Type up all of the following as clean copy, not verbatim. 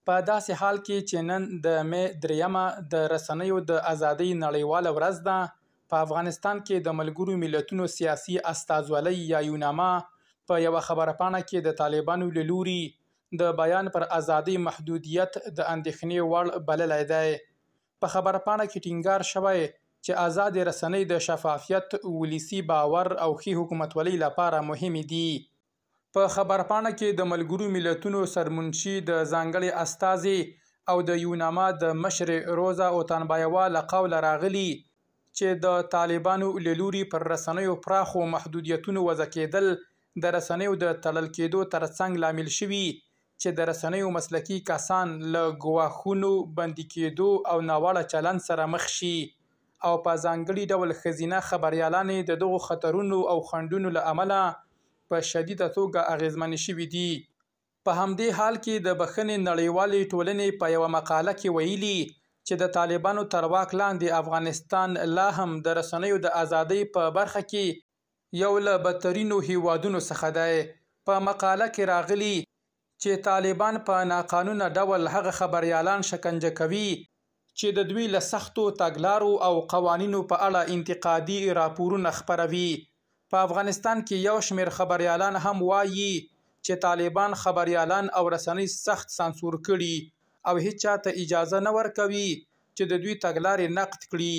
په داسې حال کې چې نن د مې درېیمه د رسنیو د ازادۍ نړیواله ورځ ده، په افغانستان کې د ملګرو ملتونو سیاسي استازولۍ یا یوناما په یوه خبرپاڼه کې د طالبانو له لوري د بیان پر ازادۍ محدودیت د اندېښنې وړ بللی دی. په خبرپاڼه کې ټینګار شوی چې ازادې رسنۍ د شفافیت، ولسي باور او ښې حکومتولۍ لپاره مهمې دي. په خبرپاڼه کې د ملګرو ملتونو سرمنشي د ځانګړې استازې او د یوناما د مشرې روزا اوتانبایوا له قوله راغلي چې د طالبانو له لوري پر رسنیو پراخو محدودیتونو وضع کېدل د رسنیو د تړل کېدو ترڅنګ لامل شوي چې د رسنیو مسلکي کسان له ګواښونو، بندي کېدو او ناوړه چلند سره مخ شي او په ځانګړي ډول ښځینه خبریالانې د دغو خطرونو او خنډونو له امله په شدیده توګه اغېزمنې شوې دي. په همدې حال کې د بښنې نړیوالې ټولنې په یوه مقاله کې ویلي چې د طالبانو تر واک لاندې افغانستان لا هم د رسنیو د ازادۍ په برخه کې یو له بدترینو هېوادونو څخه دی. په مقاله کې راغلي چې طالبان په ناقانونه ډول هغه خبریالان شکنجه کوي، چې د دوی له سختو تګلارو او قوانینو په اړه انتقادي راپورونه خپروي. په افغانستان کې یو شمېر خبریالان هم وايي چې طالبان خبریالان او رسنۍ سخت سانسور کړي او هیچا ته اجازه نه ورکوي چې د دوی تګلارې نقد کړي.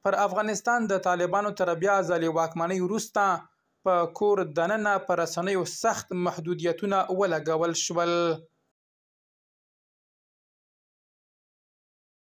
پر افغانستان د طالبانو تر بیا ځلې واکمنۍ وروسته په کور دننه پر رسنیو سخت محدودیتونه ولګول شول.